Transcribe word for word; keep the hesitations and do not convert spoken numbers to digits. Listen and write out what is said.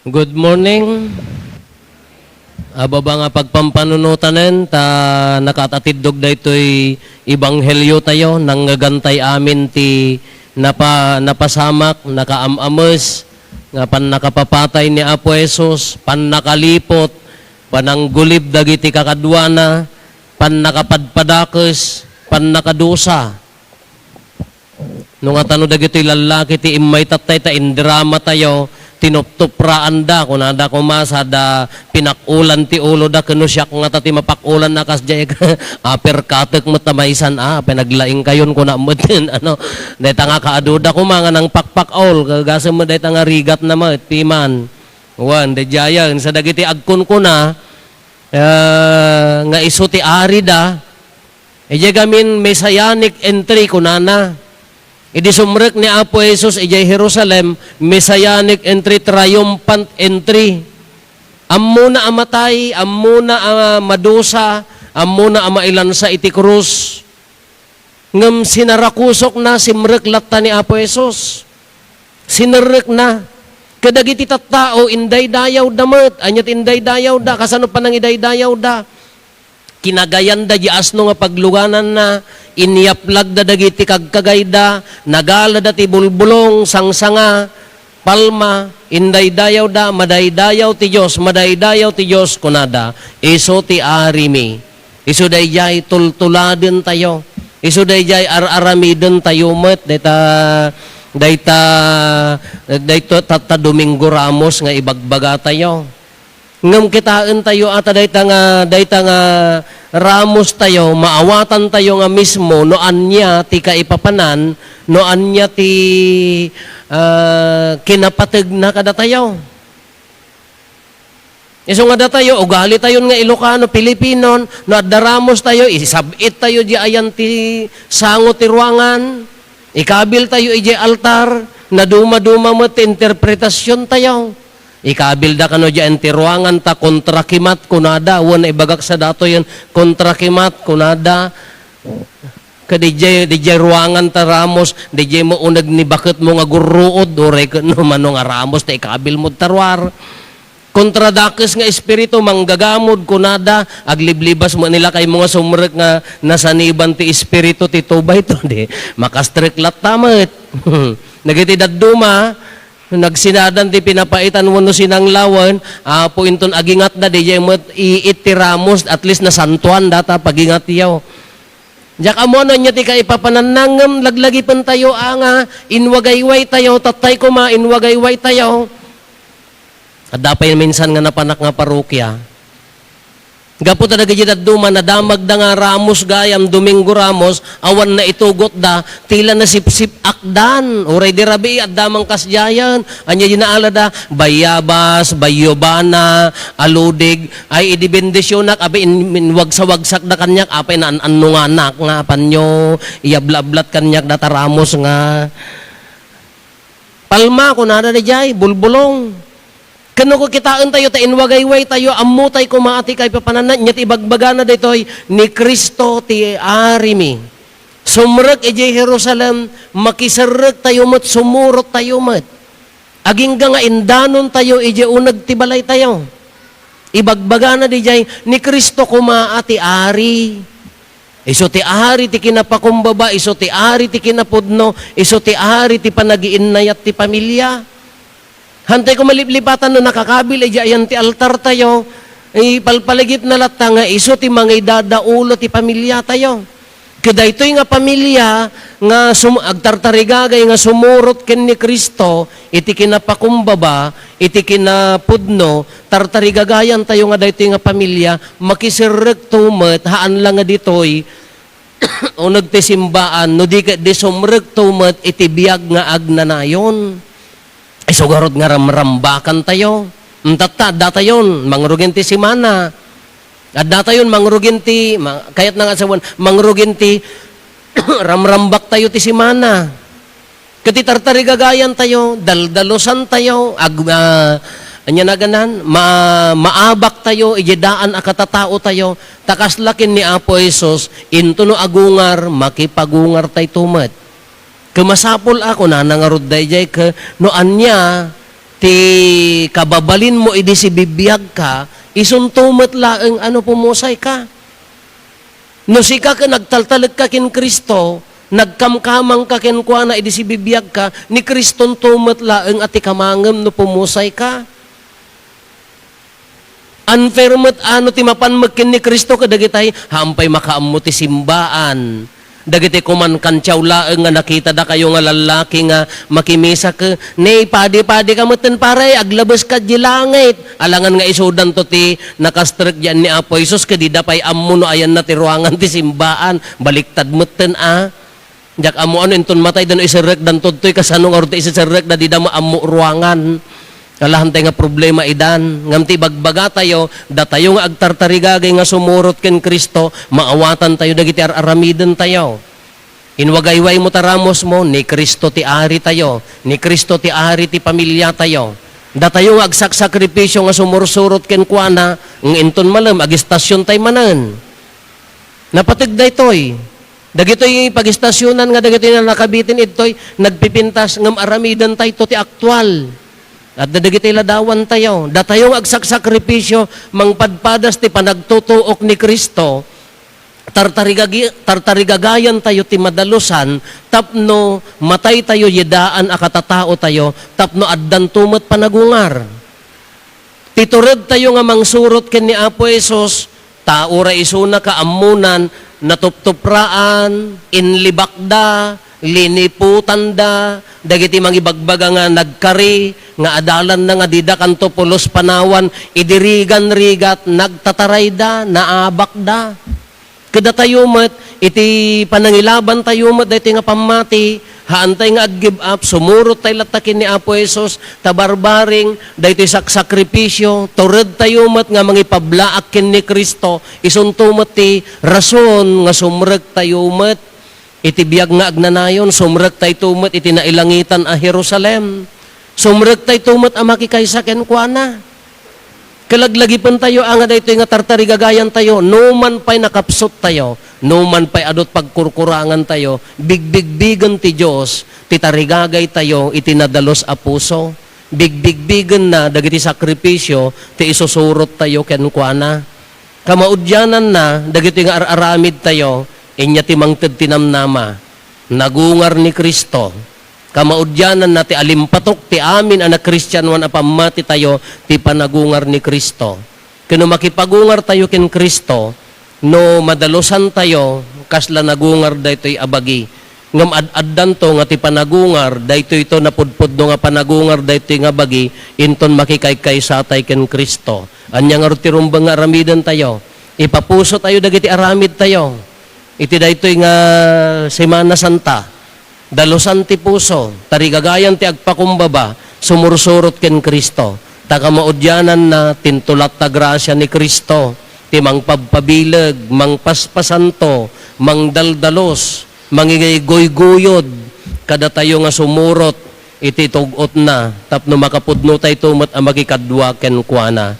Good morning. Ababa nga pagpampanunotanen ta nakaat-atiddog daytoy ebanghelio tayo, nangngegantay amin ti napa-, napasamak, nakaam-ames, nga pannakapapatay ni Apo Jesus, pannakaliput, pananggulib dagiti kakaduana, pannakapadpadakes, pannakadusa. No nga tano dagitoy lallaki ti immay tattay ta indrama tayo, tinuptupraanda, kunada koma sada pinakulan ti uloda, ken no siak ngata ti mapakulan a kasdiay, aperkatek met ta maysan, a, apay naglaing kayon, kuna met, ano, dayta nga kaaduda koma nga nangpakpakaol, gasem met dayta nga rigatna met, piman. Wen, daydiayen, sa dagiti agkunkuna, ah, nga isu ti arida, idiay gamin messianic entry, kunana. Idi sumrek ni Apo Jesus idiay Jerusalem, messianic entry, triumphant entry. Ammona a matay, ammona a madusa, ammona a mailansa iti krus. Ngem sinarakusokna, simrek latta ni Apo Jesus. Sinerrekna. Kadagiti tattao, indaydayawda met. Ania ti indaydayawda? Kasano panangidaydayawda? Kinagayanda di asno nga paglugananna, inyaplagda dagiti kagkagayda, nagalada ti bulbulong, sangsanga, palma, indaydayawda, madaydayaw ti Dios, madaydayaw ti Dios, kunada, isu ti arimi. Isu daydiay tultuladentayo. Isu daydiay ar-aramidentayo met, dayta, dayta, dayta, tatta Domingo Ramos nga ibagbagatayo. Ngem kitaentayo a ta dayta nga, dayta nga Ramos tayo, maawatantayo nga mismo no ania ti kaipapanan, no ania ti, ah, kinapategna kadatayo. Isu nga datayo, ugalitayon nga Ilocano, Filipino, no adda Ramos tayo, isab-it tayo di ayan ti sango ti ruangan, ikabil tayo iti altar, naduma-duma met ti interpretasyon tayo. Ikabilda kano diay ti ruangan ta kontra kimat kunada, wen ibagak sa datoyen kontra kimat kunada. Ket didiay, didiay ruangan ta Ramos, didiay mo uneg ni baketmo nga gurruod, uray ket no mano nga Ramos ta ikabilmo ta ruar. Kontradakes nga espiritu, manggagamod, kunada, agliblibas mo ni lakaymo nga sumrek nga nasaniban ti espiritu ti tubay to, di, makastrek latta met. Dagiti dadduma, nagsinadan ti pinapaitan wenno sinanglawen, Apo, inton agingatda, didiay met iit ti Ramos, at least nasantuan data pagingatyo. Diak ammo no ania ti kaipapananna, ngem laglagipentayo a nga inwagaywaytayo, tattay koma inwagaywaytayo. Adda pay minsan nga napanak nga parokya. Gapu ta dagiti dadduma, nadamagda nga Ramos gayam, Domingo Ramos, awan naitugotda, tila nasipsip-akdan. Uray di rabii, adda man kasdiayen. Ania di naalada? Bayabas, bayobana, aludig. Ay, idi bendisionak, abi, in-, inwagsawagsakda kaniak, apay, naan-annonganak nga, apanyo, iyabla-ablat kaniak data Ramos nga. Palma, kunada daydiay, bulbulong. Ken no kitaentayo ta inwagaywaytayo, ammotay koma a ti kaipapananna, ania ti ibagbagana daytoy, ni Cristo ti arimi. Sumrek idiay Jerusalem, makiserrektayo met, sumurottayo met. Agingga nga indanontayo idiay uneg ti balaytayo. Ibagbagana didiay, ni Cristo koma a ti Ari. Isu ti Ari ti kinapakumbaba, isu ti Ari ti kinapudno, isu ti Ari ti panagiinnayat ti pamilia. Hantay ko maliplipatan no nakakabil idiay ayan ti altartayo, ipalpaligipna latta nga isu ti mangidadaulo ti pamiliatayo. Ket daytoy nga pamilia nga sum-, agtartarigagay nga sumurot ken ni Cristo iti kinapakumbaba, iti kinapudno, tartarigagayantayo nga daytoy nga pamilia, makiserrekto met, haan la nga ditoy, uneg ti simbaan, no di ket di sumrekto met iti biag nga agnanayon. Isu garud nga ramrambakantayo. Intatta, addatayon, mangrugin ti simana. Addatayon, mangrugin ti, ma-, kayatna nga sawen, mangrugin ti ramrambaktayo ti simana. Ket ti tartarigagayantayo, daldalusantayo, ag-, ah, ania naganan, ma-, maabaktayo, idiay daan a katataotayo, ta kasla ken ni Apo Jesus, into no agungar, makipagungartayto met. Ket masapul a, kunana ngarud daydiay, ket no ania, Ti kababalinmo idi sibibiagka, isunto met laeng a no pumusayka. No sika ket nagtaltalekka ken Cristo, nagkamkamangka kenkuana idi sibibiagka, ni Cristonto met laeng a ti kamangem no pumusayka. Unfair met a no ti mapan met ken ni Cristo kadagitay, haan pay makaammo ti simbaan. Dagiti kumankantiaw laeng nga nakitada kayo nga lallaki nga makimisa ke, ne, padi-padi ka metten, pare, aglabes ka di langit. Alangan nga isudanto ti nakastrek diyan ni Apo Jesus, ket dida pay ammo no ayanna ti ruangan ti simbaan. Baliktad metten a. Diak ammo ano inton matayda no iserrekdanto toy, kasano nga urti iseserrekda, dida maammo ruangan. Alahantay nga problema idan. Ngem ti ibagbagatayo, datayo nga agtartarigagay nga sumurot ken Cristo, maawatantayo dagiti ar-aramidentayo. Inwagaywaymo ta ramosmo, ni Cristo ti Aritayo, ni Cristo ti Ari ti pamiliatayo. Datayo nga agsaksakripisio nga sumursurot kenkuana, nga inton malem, agistasiontay manen. Napateg daytoy. Dagitoy pagistasionan nga dagitoy nga nakabitin idtoy, nagpipintas ngem aramidentayto ti aktual. Adda dagitoy ladawantayo. Datayo nga agsaksakripisio, mangpadpadas ti panagtutuok ni Cristo, tartarigagi-, tartarigagayantayo ti madalusan tapno mataytayo yedaan a katataotayo, tapno addanto met panagungar. Ti turedtayo nga mangsurot ken ni Apo Jesus, ta uray isuna kaammonan, natuptupraan, inlibakda, liniputanda, dagiti mangibagbaga nga nagkari, nga adalanna nga dida kanto pulos panawan, idi rigan-rigat, nagtatarayda, naabakda. Kadatayo met, iti panangilabantayo met daytoy nga pammati, haantay nga ag-give up, sumurottay latta ken ni Apo Jesus, ta barbareng daytoy saksakripisio, turedtayo met nga mangipablaak ken ni Cristo, isunto met ti rason nga sumrektayo met iti biag nga agnanayon, sumrektayto met iti nailangitan a Jerusalem. Sumrektayto met a makikaysa kenkuana. Kalaglagipentayo a nga daytoy nga tartarigagayantayo, no man pay nakapsuttayo, no man pay adut pagkurkurangantayo, bigbigbigen ti Dios ti tarigagaytayo iti nadalus a puso. Bigbigbigenna dagiti sakripisio ti isusurottayo kenkuana. Kamaudiananna, dagitoy nga ar-aramidtayo, inya ti mangted ti namnama. Nagungar ni Cristo. Kamaudiananna ti alimpatok ti amin a nakristianoan a pammatitayo ti panagungar ni Cristo. Ken no makipagungartayo ken Cristo, no madalusantayo, kasla nagungar daytoy a bagi. Ngem ad-addanto nga ti panagungar, daytoyto napudpudno nga panagungar daytoy nga bagi, inton makikaykaysatay ken Cristo. Ania ngarud ti rumbeng nga aramidentayo? Ipapusotayo dagiti aramidtayo. Iti daytoy nga Semana Santa, dalusan ti puso, tarigagayan ti agpakumbaba, sumursurot ken Cristo. Ta kamaudiananna, tintulat ta grasia ni Cristo, ti mangpabpabileg, mangpaspasanto, mangdaldalus, mangigayguyguyod kadatayo nga sumurot iti tug-otna tapno makapudnotayto met a makikadua kenkuana.